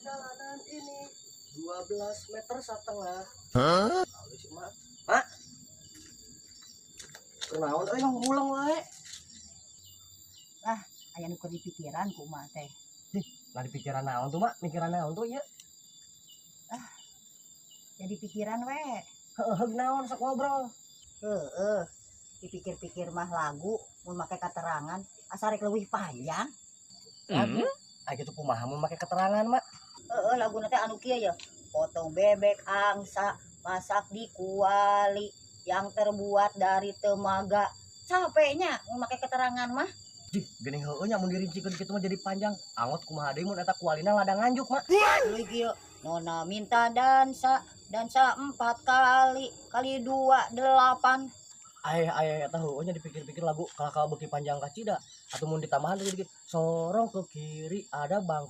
Jalanan ini 12 meter setengah. Hah? Sih, Mak. Mak. Kunaon euy ngulang wae? Aya nu keur dipikiran ku emak teh. Lah, dipikiran naon tuh, Mak? Mikiran naon tuh ieu? Jadi pikiran we. Heuh, naon, sok ngobrol. Heeh. Dipikir-pikir mah lagu mun make keterangan asa rek leuwih panjang. Lagu. Ah, gitu kumaha mun make keterangan, Mak? Heeh, laguna teh anu kieu ya. Potong bebek angsa, masak di kuali yang terbuat dari temaga. Capeknya mun make keterangan mah. Dih, geuning heueuh nya, mun dirincikeun kitu mah jadi panjang. Angot kumaha deui mun eta kualina lada Nganjuk, Mak? Leuwih kieu. Nona minta dansa, dansa empat kali, kali dua delapan. Ay ay, eta heueuh nya, dipikir-pikir lagu kalakal beuki panjang kacida. Atau mun ditambahan dikit, sorong ke kiri ada bangku.